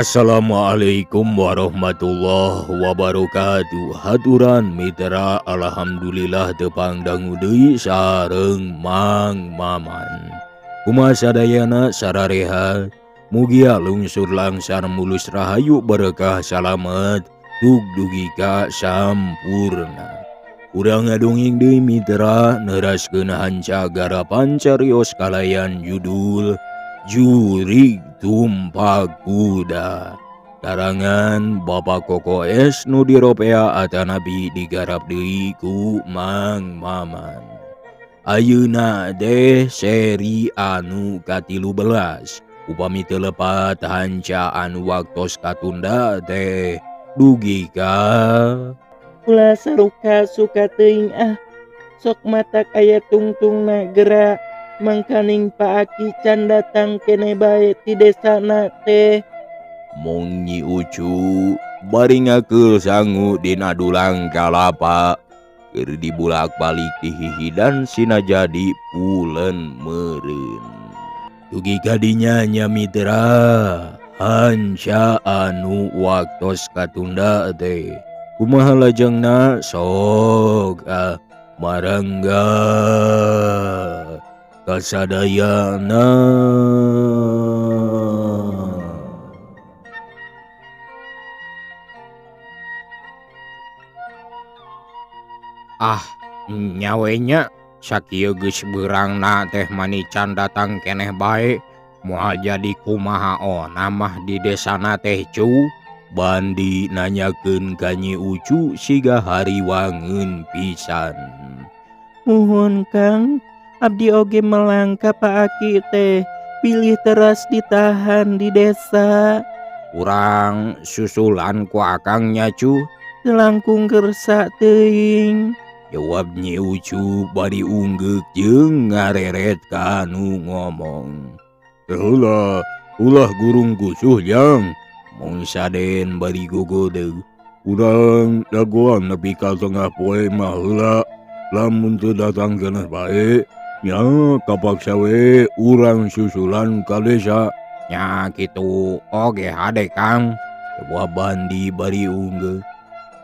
Assalamualaikum warahmatullahi wabarakatuh. Haturan Mitra, Alhamdulillah tepang dangu deui sareng Mang Maman. Kumaha sadayana, sararehat? Mugia lungsur langsar, mulus rahayu, berkah, salamet tug dugi ka sampurna. Urang ngadongeng deui, Mitra, neraskeun hanca garapan carios kalayan judul Jurig Tumpak Kuda karangan Bapak Koko S nu diropea atanapi digarap deui ku Mang Maman. Ayeuna deh seri anu ka-13. Upami teu lepat, hanca anu waktos katunda teh dugi ka Ulah saruka suka teuing ah, sok matak aya tungtungna gera, mangkaning Pak Aki can datang keneh bae ti desana teh. Mong Nyi Ucu bari ngakeul sangu dina dulang kalapa keur dibulak-balik dihihidan sina jadi pulen meureun. Dugi ka dinya nya, Mitra, hanca anu waktos katunda teh kumaha lajengna? Sok ah, marangga kasadayana. Ah, nya we nya, sakieu geus beurangna teh mani can datang keneh bae. Moal jadi kumaha ona mah di desana teh, Cu? Bandi nanyakeun ka Nyi Ucu siga hariwangeun pisan. Muhun, Kang, abdi oge melang ka Pak Aki teh bilih teras ditahan di desa. Urang susulan ku akang nya, Cu. Teu langkung kersa teuing. Jawab Nyi Ucu bari unggeuk jeung ngareret ka nu ngomong. Heula, ulah gurung gusuh, Jang. Mong Saden bari gogodeug. Urang dagoan nepi ka tengah poe mah heula. Lamun teu datang keneh bae, nya kapaksa we urang susulan ka desa. Nya kitu oge hade, Kang. Jawab Bandi bari unggeuk.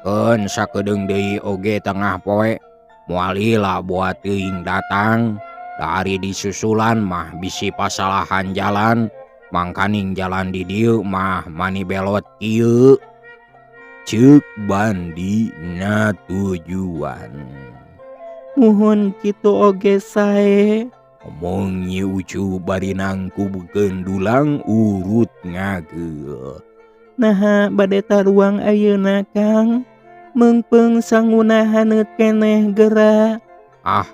Keun sakedeung deui oge tengah poe, moal lila buat teuing datang. Dari disusulan mah bisi pasalahan jalan, mangkaning jalan di dieu mah mani belot kieu. Ceuk Bandi na tujuan. Muhun, kitu oge sae. Omong Nyi Ucu bari nangkubkeun dulang urut ngageul. Naha bade taruang ayeuna, Kang? Meungpeung sanguna haneut keneh gera. Ah,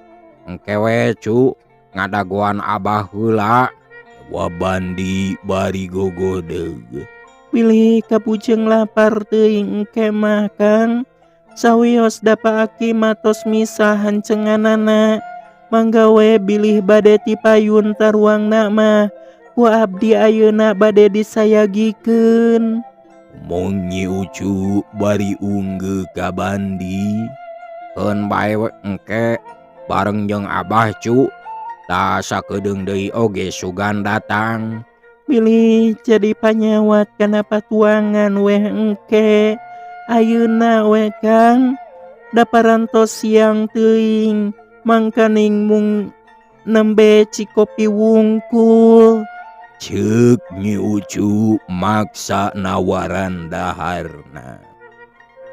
engke we, Cu, ngadagoan Abah heula. Jawab Bandi bari gogodeug. Bilih kapujeng lapar teuing engke mah, Kang. Sawios da Pak Aki matos misah hancenganana. Mangga we bilih bade tipayun taruangna mah, ku abdi ayeuna bade disayagikeun. Omong Nyi Ucu bari unggeuk ka Bandi. Keun bae we, engke bareng jeung Abah, Cu. Da sakedeung deui oge sugan datang. Bilih jadi panyawat kana patuangan weh engke. Ayeuna we, Kang. Da parantos siang teuing, mangkaning mung nembe cikopi wungkul. Ceuk Nyi Ucu maksa nawaran daharna.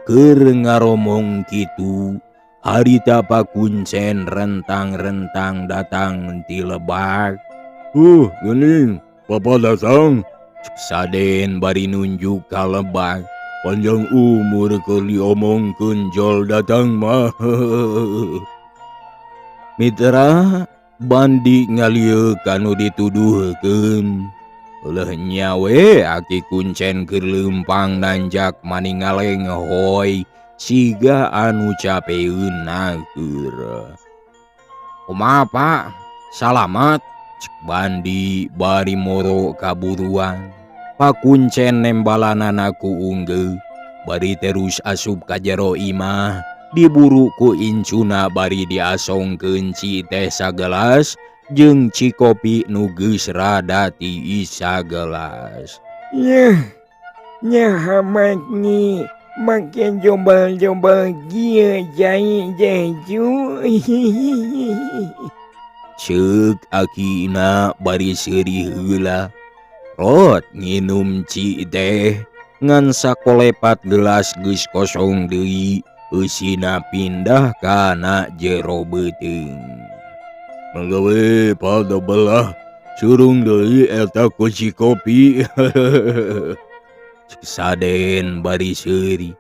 Keur ngaromong kitu, harita pakuncen rentang-rentang datang ti lebak. Geuning, Papa datang. Cek Saden bari nunjuk ka lebak. Panjang umur keur diomongkeun jol datang mah. Mitra, Bandi ngalieu kanu dituduhkeun. Leuh nya we, aki kuncen keur leumpang nanjak mani ngalenghoy siga anu capeun naeur. Kumaha, Pak? Salamat? Cek Bandi bari moro kaburuan. Pakuncen nembalanana ku unggeuk bari terus asup ka jero imah, diburu ku incuna bari diasongkeun ci teh sagelas jeung cikopi nu geus rada tiis sagelas. Yeuh, Nyaha make make jobal-jobal kieu cai teh cu. Ceuk akina bari seuri heula. Rot nginum ci teh ngan sakolepat gelas geus kosong deui, eusina pindah kana jero beuteung. Mangga we pada belah surung deui eta ku si kopi. Cek Saden bari seuri.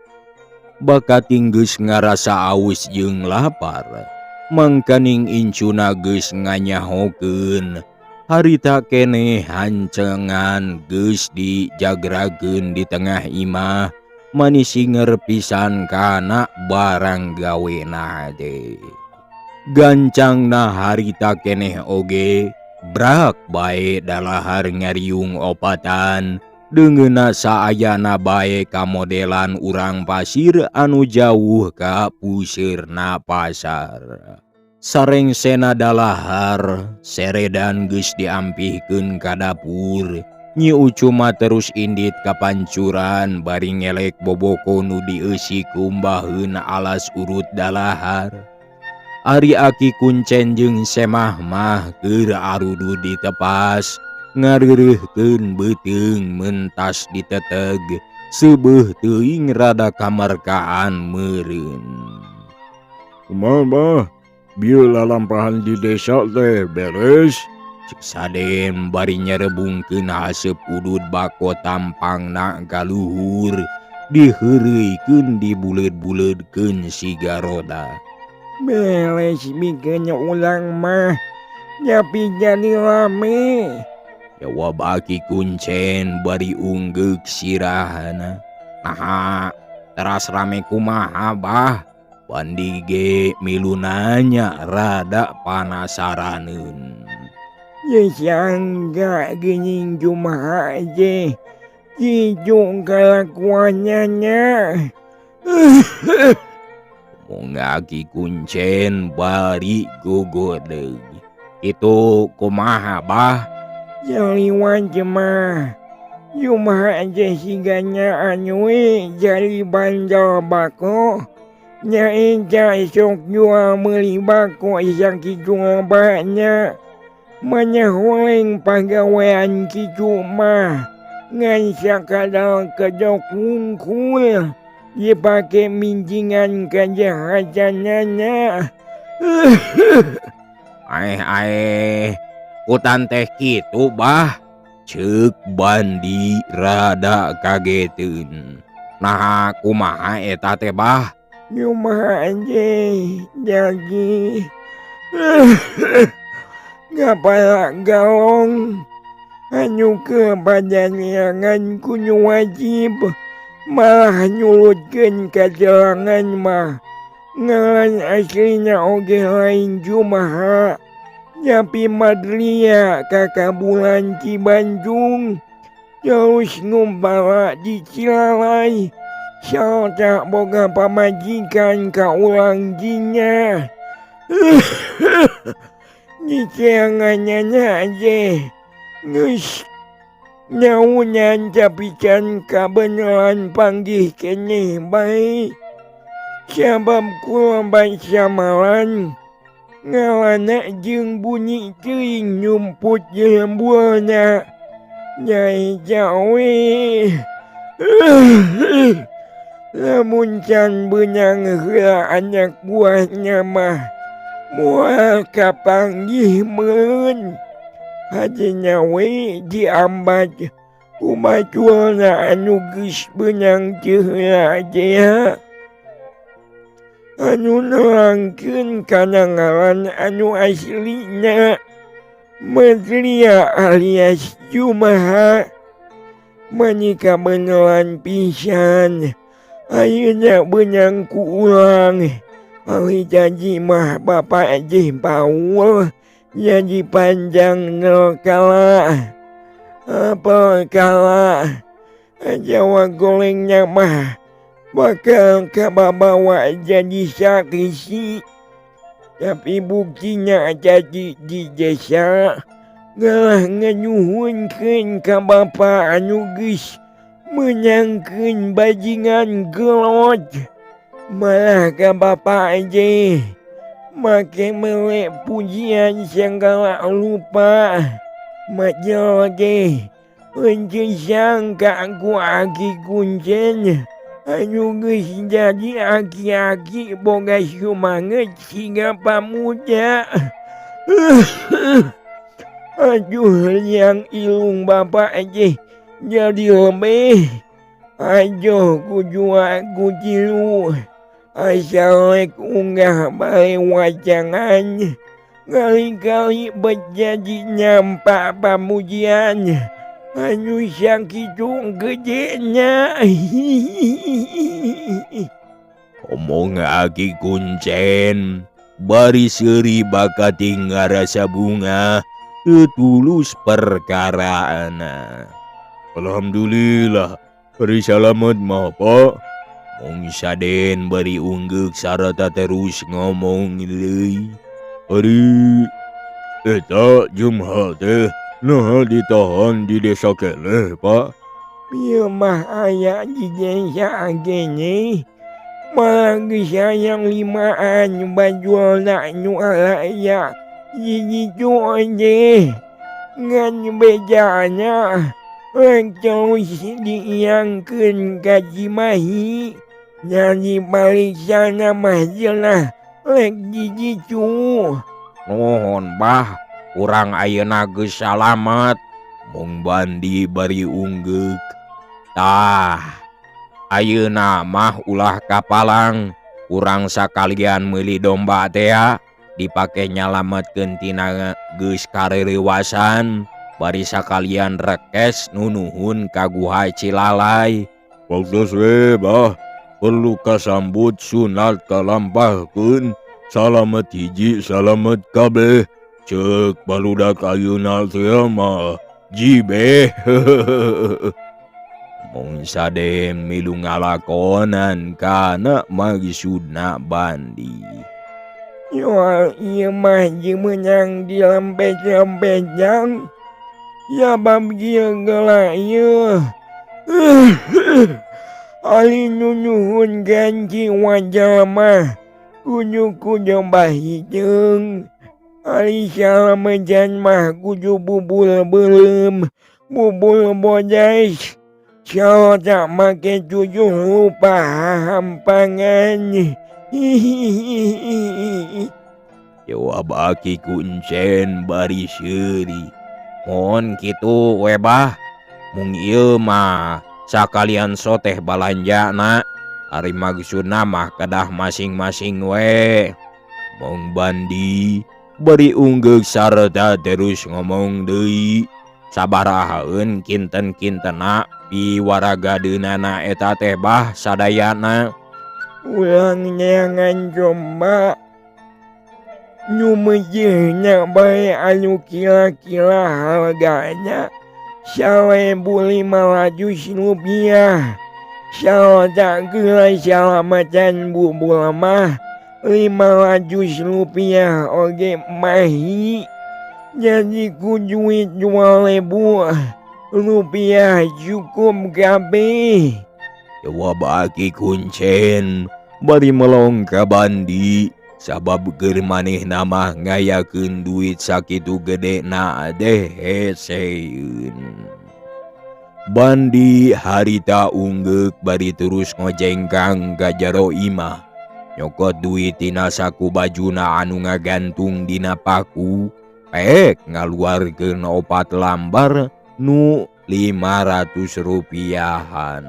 Bakating geus ngarasa aus jeung lapar. Mangkaning incuna geus nganyahokeun harita keneh hancengan geus dijagrakeun di tengah imah mani singer pisan kana barang gawena teh. Gancangna harita keneh oge brak bae dalahar ngariung opatan deungeunna saayana bae kamodelan urang pasir anu jauh ka puseurna pasar. Sarengsena dalahar seredan geus diampihkeun ka dapur. Nyi Ucu mah terus indit ka pancuran bari ngelek boboko nu dieusi kumbaheun alas urut dalahar. Ari aki kuncen jeung Semah mah keur arudu ditepas ngareureuhkeun beuteung mentas diteteg seubeuh teuing rada kamerkaan meureun. Kumaha bah? Bieu lalampahan di desa teh beres? Cek Saden bari nyerebungkeun haseup udud bako tampangna ka luhur diheureuykeun dibuleud-buleudkeun siga roda. Beres bikeun urang mah tapi jadi rame. Jawab aki kuncen bari unggeuk sirahna. Naha teras rame kumaha bah? Bandi ge milu nanya rada panasaraneun. Ye sangka geuning jumaha teh kitu kalakuannya nya. Mung aki kuncen bari gogodeug. Itu kumaha bah? Jaliwan mah jumaha teh sigana anu we jadi bandar bako. Nya eta sok jual meuli bako sakitu lobana. Manya holeng pagawean kitu mah ngan sakadar kedok wungkul dipake minjingan kajahatanana. Aeh aeh utan teh kitu bah? Ceuk Bandi rada kageteun. Naha kumaha eta teh bah? Jumaha teh jadi ngapala galong anu ke padaniangan ku nu wajib malah nyulutkeun kajelangan mah ngaran aslina oge lain jumaha tapi madria kakabulan ti Bandung terus ngumpala di Cilalai salta boga pamajikan ka urang dinya. Diceangannya teh geus naunan tapi can kabeneran panggih keneh bae. Sabab kula basamalan ngalana jeung bunyi teuing nyumput jembuana nyai jawe. Lamun can beunang heula anak buahnya mah moal kapanggih meureun. Hajina we diambat ku baculna anu geus beunang teu heula teh anu nerangkeun kana ngaran anu aslina Madria alias Jumaha. Mani kabeneran pisan ayeuna beunang ku urang. Ari janji mah bapak teh paul jadi panjang kala apa kala Jawa gorengnya mah bakal kababawa jadi saksi. Tapi buktinya jadi di desa ngalah nganyuhunkeun ka bapa anu geus Meunangkeun bajingan gelot malah ka bapa ge make mere pujian sagala rupa majel ge henteu sangka ku aki kuncen anu geus jadi aki-aki boga sumanget siga pamuda. Aduh liang ilung bapa ge jadi lebih aduh ku dua ku tilu asal rek unggah bae wacangan kali-kali bet jadi nyampa pamujian anu sakitu gedena. Omong aki kuncen bari seuri bakating ngarasa bunga teu tulus perkaraana. Alhamdulillah bari salamet mah Pak. Mung Saden bari unggeuk sarata terus ngomong deui. Ari eta Jumha teh naha ditahan di desa keneh Pak. Ieu mah aya di desa gini. Malah geus hayang limaan bajulna nu alaya di ditu ge. Ngan bejana rek terus diiangkeun ka Cimahi. Jadi pariksana mah jelah rek di ditu. Nuhun bah, urang ayeuna geus salamet. Mung Bandi bari unggeuk. Tah, ayeuna mah ulah kapalang, urang sakalian meuli domba tea dipake nyalametkeun tina geus kareurewasan, bari sakalian rekes nunuhun ka Guha Cilalay. Waktos we bah, perlu kasambut sunat kalampahkeun, salamet hiji salamet kabeh. Ceuk barudak ayeuna teh mah jibe. Mung Saden milu ngalakonan kana maksudna Bandi. Yoal ieu mah jeung meunang dilempet-lempetjang. Ya bab ieu geula ieu. Ari nunuhun ganci wajah mah kudu ku domba hideung. Ari salamejan mah kudu bubul beuleum, bubul bodas. Sarta make tujuh rupa hahampangan. Hihihihi. Jawab aki kuncen bari seuri. Mun kitu we bah, mung ieu mah sakalian soteh balanjana. Ari maksudna mah kedah masing-masing we. Mung Bandi bari unggeuk sarta terus ngomong deui. Sabarahaeun kinten-kintena piwaragadeunana eta teh bah sadayana. Urang neangan domba nu meujeuhna bae anu kira-kira hargana 1.500 rupiah. Sarta geura salamatan bubur mah 500 rupiah oge mahi. Jadi ku duit 2.000 rupiah cukup kabeh. Jawab aki kuncen bari melong ka Bandi sabab keur manehna mah ngayakeun duit sakitu gedena deh heseun. Bandi harita unggeuk bari terus ngojengkang ka jero imah. Nyokot duit tina saku bajuna anu ngagantung dina paku. Pek ngaluarkeun 4 lambar nu 500 rupiahan.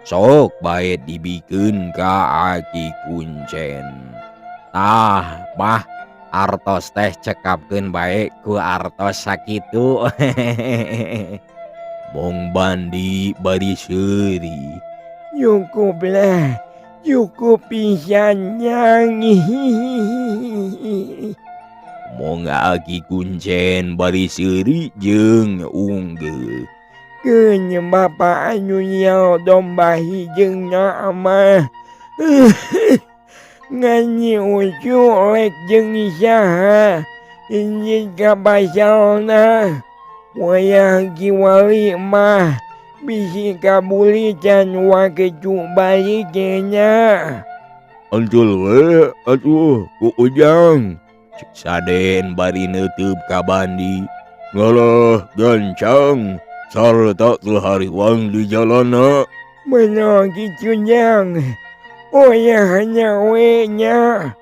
Sok bae dibikeun ka aki kuncen. Tah bah, artos teh cekapkeun bae ku artos sakitu. Mong Bandi bari seuri. Cukup lah, cukup pisan yang. Mong aki kuncen bari seuri jeung unggeuh. Keun bapa anu nyial domba hijeungna mah. Ngan nyi ucu rek jeung saha injit ka pasalna. Wayah kiwari mah Bisi kabulitan waktu balik nya. Antul we atuh ku Ujang. Cek Saden bari neuteub ka Bandi. Ngalah gancang sarta teu hariwang di jalana. Bener kitu Jang. Oyah nya we nya.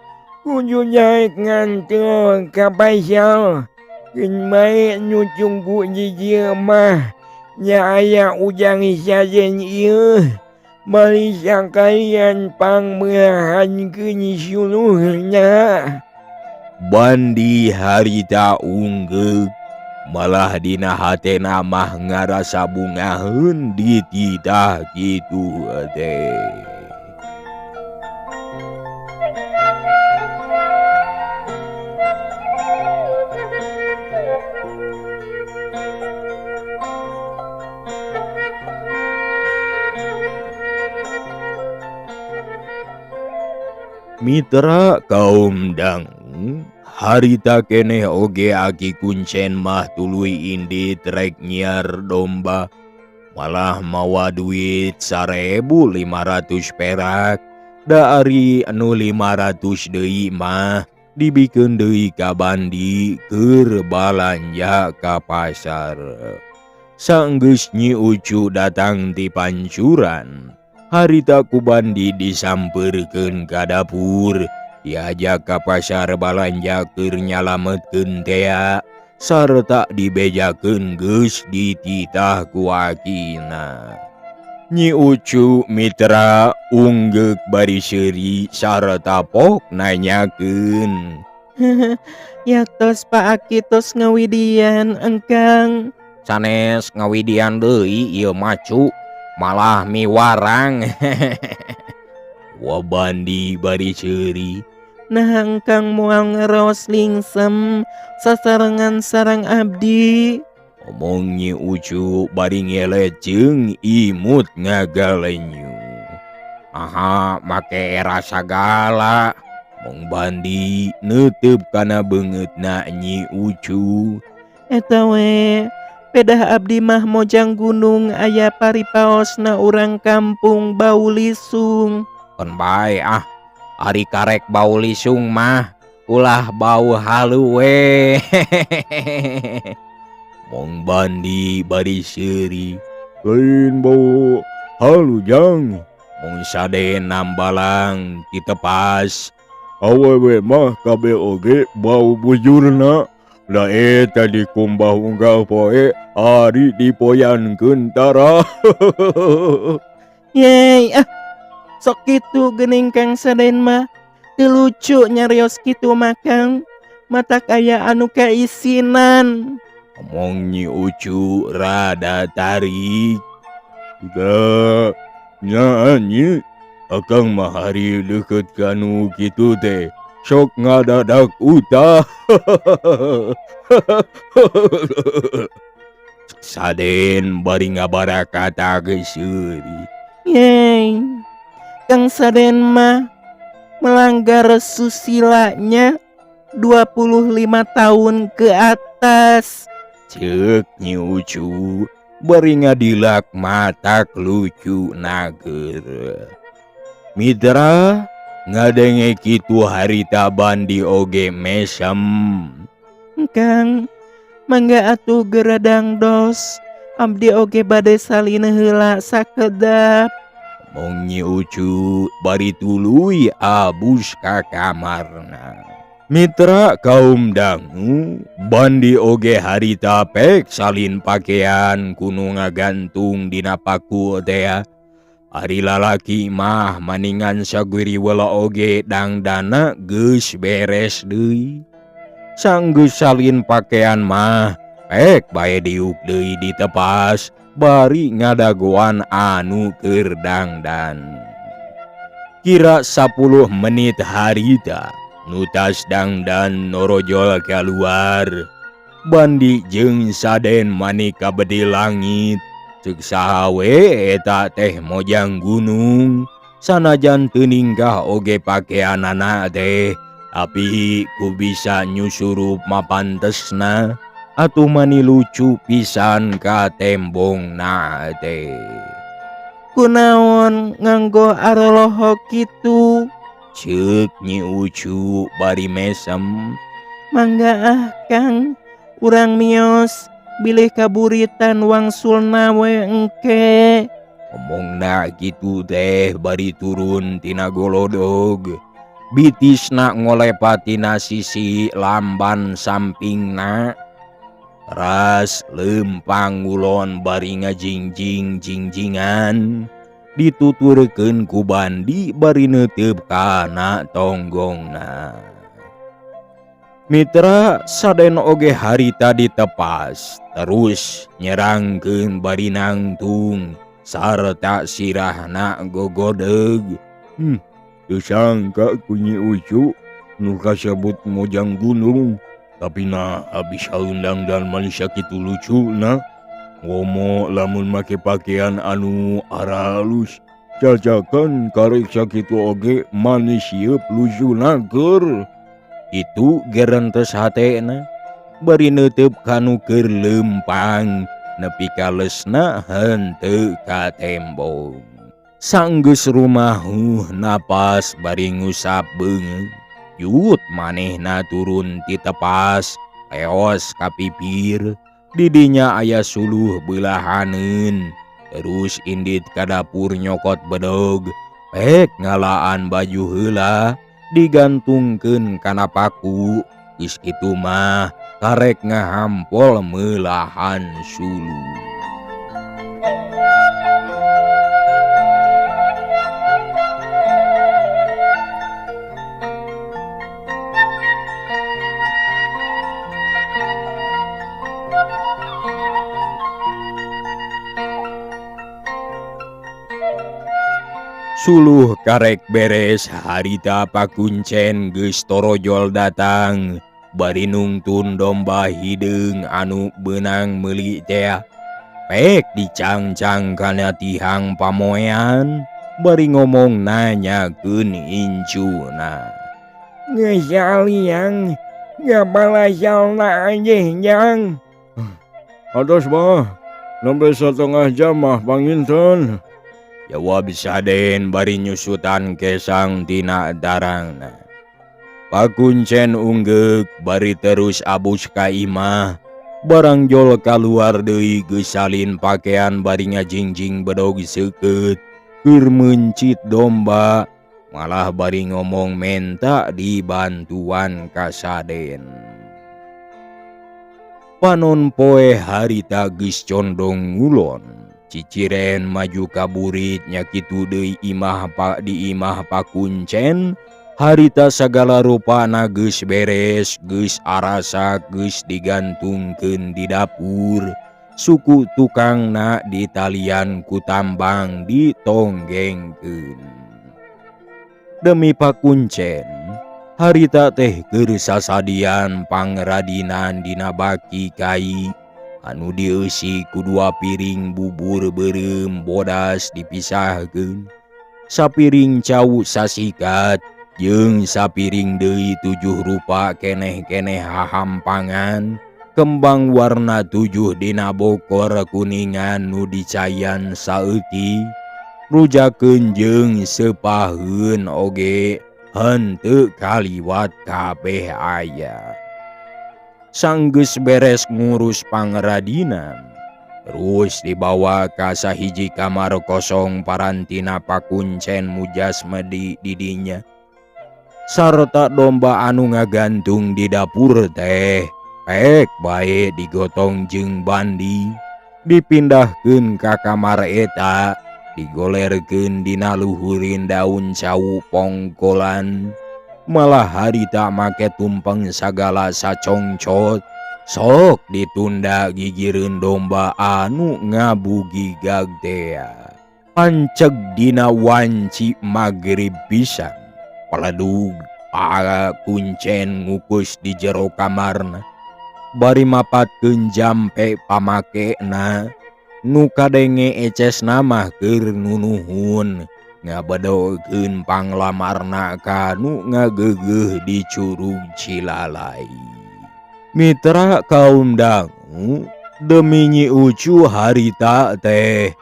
Kudu daek nganter ka pasar. Keun bae nu tunggu di dieu mah. Nya aya Ujang Saden ieu. Bari sakalian pangmeulahankeun suluhna. Bandi harita unggeuk malah dina hatena mah ngarasa bungaheun dititah kitu teh. Mitra kaum dangu harita keneh oge aki kuncen mah tuluy indit rek nyiar domba malah mawa duit 1.500 perak da ari anu 500 deui mah dibikeun deui ka Bandi keur balanja ka pasar. Sanggeus Nyi Ucu datang ti pancuran, harita ku Bandi disampeurkeun ka dapur, diajak ka pasar balanja keur nyalametkeun tea sarta dibejakeun geus dititah ku akina. Nyi Ucu mitra unggeuk bari seuri sarta pok nanyakeun. Yaktos Pak Aki tos ngawidian engkang. Sanes ngawidian deui ieu macu malah miwarang. Wa Bandi bari seuri. Nah engkang moal ngeraos lingsem sasarengan sareng abdi. Omong Nyi Ucu bari ngelet jeung imut ngagalenyu. Aha make era sagala. Mong Bandi neuteub kana beungeutna Nyi Ucu. Eta we pedah abdi mah mojang gunung aya paripaosna urang kampung bau lisung. Keun bae ah, ari karek bau lisung mah ulah bau halu we. Mong Bandi bari seuri. Lain bau halu jang. Mong Saden nambalang ditepas. Awewe mah kabeh oge bau bujurna. Da eta dikumbah unggal poe ari dipoyankeun tara. Yeay ah, sok kitu geuning Kang Saden mah. Teu lucu nyarios kitu mah Kang. Matak aya anu kaisinan. Omong Nyi Ucu rada tarik. Da nya Nyi, akang mah ari deukeut ka nu kitu teh sok ngadadak utah. Saden bari ngabarakata geus seuri. Yeay, Kang Saden mah melanggar susilanya 25 tahun ke atas. Ceuk Nyi Ucu bari ngadilak matak lucu nager. Mitra ngadenge kitu harita Bandi oge mesem. Kang, mangga atuh geura dangdos. Abdi oge bade salin heula sakedap. Omong Nyi Ucu bari tuluy abus ka kamarna. Mitra kaum dangu Bandi oge harita pek salin pakaian kuno ngagantung dina paku tea. Ari lalaki mah maningan sagwiri wela oge dangdana geus beres deui. Sanggeus salin pakaian mah pek bae diuk deui ditepas bari ngadagoan anu keur dangdan. Kira 10 menit harita nutas dangdan norojol keluar. Bandi jeung Saden manik kabedi langit. Ceuk saha we eta teh mojang gunung. Sanajan teu ningkah oge pakeanana teh, tapi ku bisa nyusurup mapantesna. Atuh mani lucu pisan katembongna teh. Kunaon nganggo arolohok kitu? Ceuk Nyi Ucu bari mesem. Mangga ah Kang, urang mios bilih kaburitan wangsulna we engke. Omongna kitu teh bari turun tina golodog. Bitisna ngolepat tina sisi lamban sampingna. Ras lempang ngulon bari ngajingjing jingjingan. Dituturkeun ku Bandi bari neuteup kana tonggongna. Mitra Saden oge harita ditepas terus nyerangkeun bari nangtung sarta sirahna gogodeg. Teu sangka ku Nyi Ucu nu kasebut mojang gunung, tapi na habis haundang dan manusia kitu lucuna. Ngomo lamun make pakaian anu aralus, cacakan karek sakitu oge manis ieu lucuna keur. Itu gerentes hatena bari neuteup kanu keur lempang nepi ka leusna henteu katembong. Sanggeus rumahuh napas bari ngusap beungeut, yut manehna turun ti tepas leos ka pipir. Didinya aya suluh beulahaneun, terus indit ka dapur nyokot bedog, pek ngalaan baju heula digantungkeun kana paku. Geus kitu mah karek ngahampol meulahan suluh. Suluh karek beres harita pakuncen geus torojol datang bari nungtun domba hideung anu beunang meuli teh. Pek dicangcang kana tihang pamoean bari ngomong nanyakeun incuna. Geus aliang ngabalasalna anjing jang. Atos mah nembe satengah jam mah panginten. Jawab Saden bari nyusutan kesang tina darangna. Pakuncen unggeuk bari terus abus ka imah. Barang jol kaluar deui geus salin pakaian bari ngajingjing bedog seukeut keur meuncit domba, malah bari ngomong menta dibantuan ka Saden. Panon poe harita geus condong ngulon. Ciciren maju ka burit nya kitu deui imah pak di imah pakuncen. Harita sagala rupana geus beres, geus arasa, geus digantungkeun di dapur. Suku tukangna ditalian ku tambang ditonggengkeun. Demi pakuncen, harita teh keur sasadian pangradinan dina baki kai anu dieusi ku 2 piring bubur beureum bodas dipisahkeun, sapiring cau sasikat jeung sapiring deui 7 rupa keneh-keneh hahampangan, kembang warna 7 dina bokor kuningan nu dicayan saeutik, rujakeun jeung sepaheun oge henteu kaliwat kabeh aya. Sanggeus beres ngurus pangradinan, terus dibawa ka sahiji kamar kosong parantina pakuncen mujas medi didinya. Sarta domba anu ngagantung di dapur teh, pek bae digotong jeung bandi, dipindahkeun ka kamar eta, digolerkeun dina luhurin daun cau pongkolan. Malah harita make tumpeng sagala sacongcot, sok ditunda gigireun domba anu ngabugigag tea. Panceg dina wanci magrib pisan, paledug para kuncen ngukus di jero kamarna. Bari mapatkeun jampe pamakena, nu kadenge ecesna mah keur nunuhun ngabedokeun panglamarna ka nu ngageugeuh di Curug Cilalai. Mitra kaum dangu demi Nyi Ucu harita teh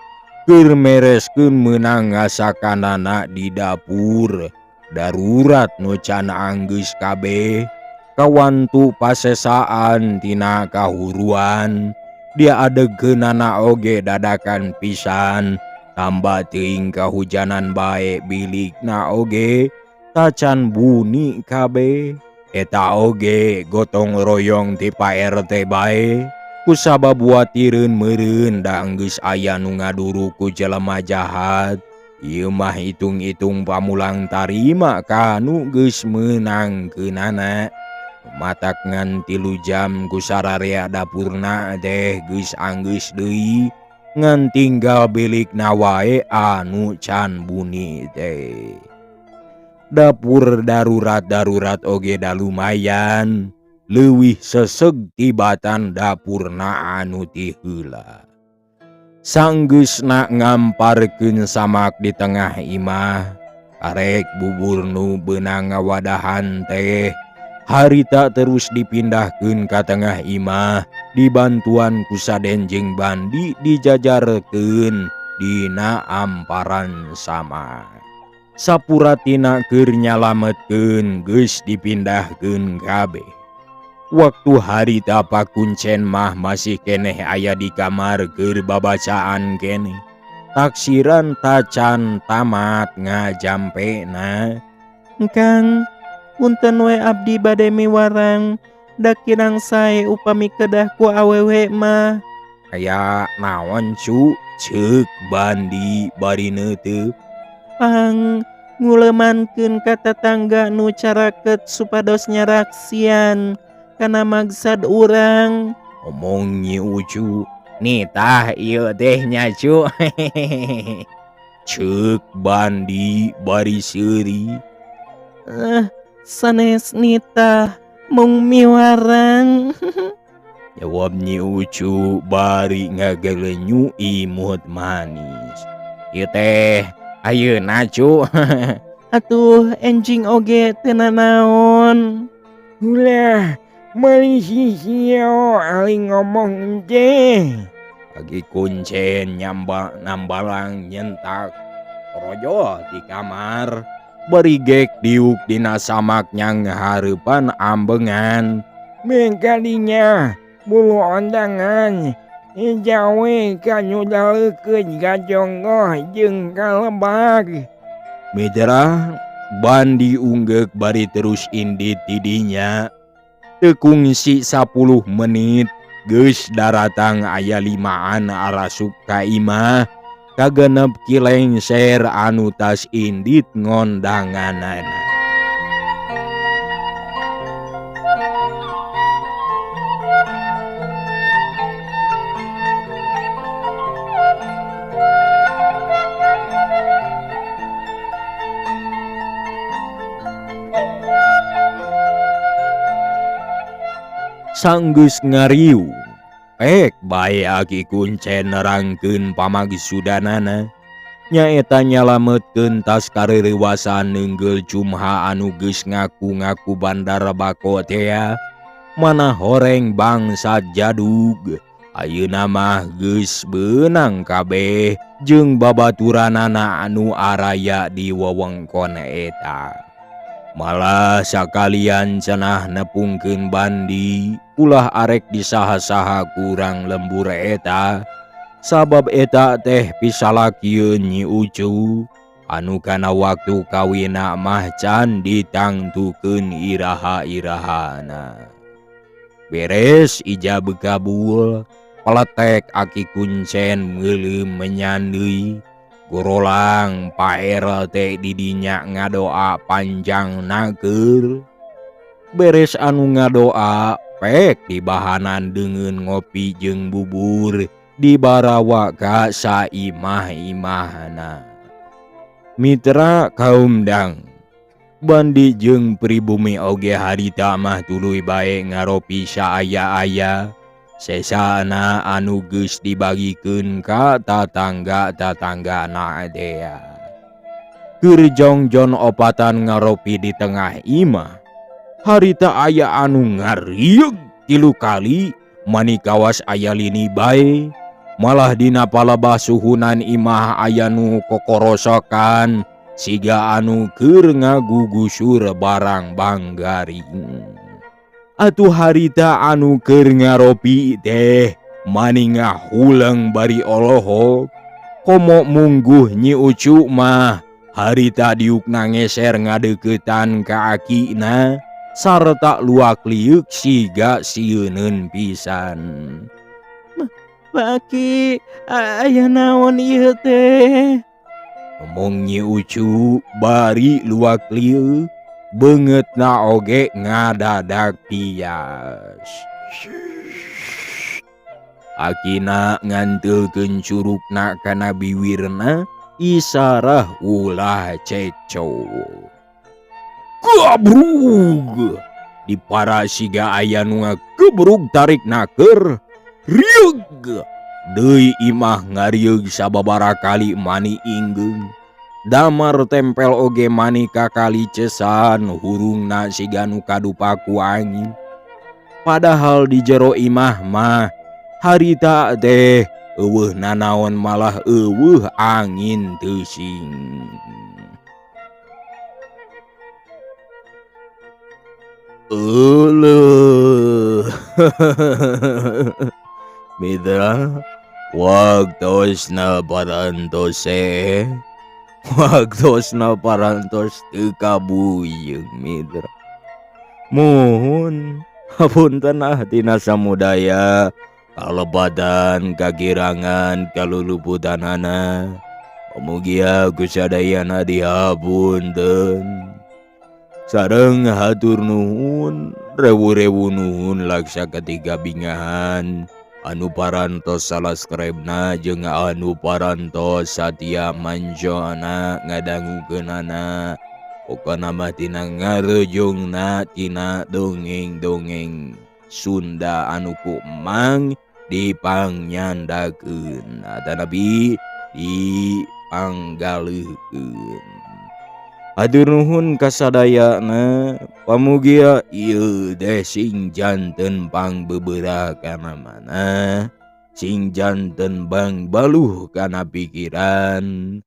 keur mereskeun meunang ngasakanana di dapur darurat nu can anggeus kabeh kawantu pasesaan tina kahuruan dia adegkeunana oge dadakan pisan tambah teuing kahujanan bae bilikna oge tacan buni kabeh. Eta oge gotong royong ti Pak RT bae kusabab watireun meureun da geus aya nu ngaduru ku jelema jahat. Ieu mah hitung-hitung pamulang tarima ka nu geus meunangkeunana. Matak ngan 3 jam ku sararea dapurna teh geus anggeus deui ngan tinggal bilikna wae anu can buni teh. Dapur darurat-darurat oge da lumayan leuwih seseg tibatan dapurna anu ti heula. Sanggeusna ngamparkeun samak di tengah imah, karek bubur nu beunang ngawadahan teh harita terus dipindahkeun ka tengah imah dibantuan ku Saden jeung Bandi dijajarkeun dina amparan samak. Sapuratina keur nyalametkeun geus dipindahkeun kabeh. Waktu harita pakuncen mah masih keneh aya di kamar keur babacaan keneh. Taksiran tacan tamat ngajampena. Kang, punten we abdi bade miwarang, da kirang sae upami kedah ku awewe mah. Aya naon cu? Ceuk Bandi bari neuteup. Pang nguleumankeun ka tatangga nu caraket supados nyaraksian kana maksad urang. Omong Nyi Ucu, nitah ieu teh nya cu. Ceuk Bandi bari seuri. Sanes nitah mung miwarang. Jawab Nyi Ucu bari ngagelenyu imut manis. Ieu teh ayeuna cu. Atuh enjing oge teu nanaon. Ulah meuli sisio aling ngomong teh. Agi kuncen nyamba nambalang nyentak rojo di kamar bari gek diuk dina samak nyang hareupan ambengan. Mengkalinya bulu ondangan jawe kanu daleukeun ka jonggoh jeung ka lebak. Mitra Bandi unggeuk bari terus indit tidinya. Teu kungsi 10 menit geus daratang aya 5an arasup ka imah kagenep kilengser anu tas indit ngondanganana. Sanggeus ngariung pek bae aki kuncen nerangkeun pamagsudanana nyaeta nyalametkeun tas kareurewasan neunggel Jumha anu geus ngaku-ngaku bandar bako tea mana horeng bangsa jadug ayeuna mah geus beunang kabeh jeung babaturanana anu araya di wewengkon eta. Malah sakalian cenah nepungkeun Bandi ulah arek disaha-saha kurang lembur eta sabab eta teh pisalakieun Nyi Ucu anu kana waktu kawina mah can ditangtukeun iraha-irahana. Beres ijab kabul peletek aki kuncen meuleum menyan deui. Gorolang Pak RT didinya ngadoa panjang naker. Beres anu ngadoa pek dibahanan deungeun ngopi jeung bubur dibarawa ka saimah-imahna. Mitra kaum dang Bandi jeung pribumi oge harita mah tuluy bae ngaropi saaya-aya. Sesana anu geus dibagikeun ka tatangga-tatanggana dea. Keur jongjon opatan ngaropi di tengah imah, harita aya anu ngariung Tilu kali mani kawas aya lini bae. Malah dina palebah suhunan imah aya nu kokorosokan siga anu keur ngagugusur barang banggaring. Atuh harita anu keur ngaropi teh mani ngahuleng bari olohok. Komo mungguh Nyi Ucu mah harita diukna ngeser ngadeuketan ka akina sarta luak liuk siga sieuneun pisan. Pak Aki, aya naon ieu teh? Ngomong Nyi Ucu bari luak liuk, beungeutna oge ngadadak pias. Akina nganteulkeun curugna kana biwirna, isarah ulah ceco. Gabrug! Dipara siga aya nu ngagebrug tarik naker. Rieug! Deui imah ngarieug sababaraha kali mani inggeung. Damar tempel oge mani kakali cesan hurungna siga nu kadupa ku angin. Padahal di jero imah mah harita teh eueuh nanaon malah eueuh angin teuing. Euleuh. Mitra, waktosna parantos waktosna parantos teu kabuyeng mitra. Muhun hapunten ah tina samudaya kalebatan kagirangan kaluluputanana. Mugia ku sadayana dihapunten. Sareng hatur nuhun rewu-rewu nuhun laksa ketiga bingahan. Anu parantos salaskribna jeung anu parantos satia manjona ngadangukeunana. Pokona mah tina ngarejongna tina dongeng-dongeng Sunda anu ku Emang dipangnyandakkeun atanapi dipanggaleuhkeun. Hatur nuhun kasadayana, pamugia ieu teh sing janten pangbeberah kana mana, sing janten bangbaluh kana pikiran,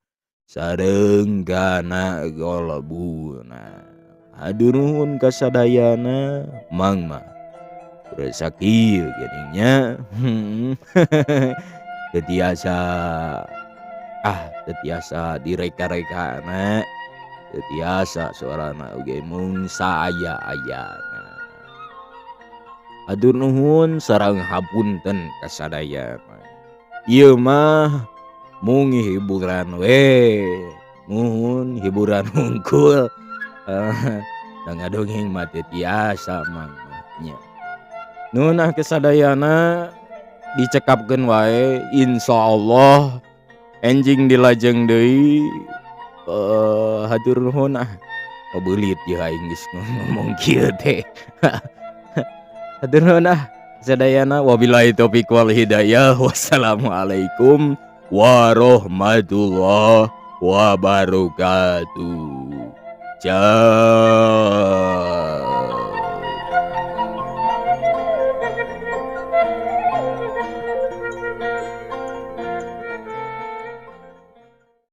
sareng kana golbuna. Hatur nuhun kasadayana, Mang mah sakieu geuning nya. Teu tiasa teu tiasa direka-rekana. Teu tiasa suarana oge mung saaya-ayana. Hatur nuhun sareng hapunten kasadayana. Ieu mah mung hiburan we. Nuhun hiburan hungkul. Da ngadongeng mah teu tiasa Mang mah nya. Nuhun ah kasadayana dicekapkeun wae insyaallah enjing dilajeng deui. Hatur nuhun ah. Pabeulit ieu aing geus ngomong kieu teh. Hatur nuhun ah sadayana, wabillahi taufik wal hidayah. Wassalamualaikum warahmatullahi wabarakatuh. Ciao.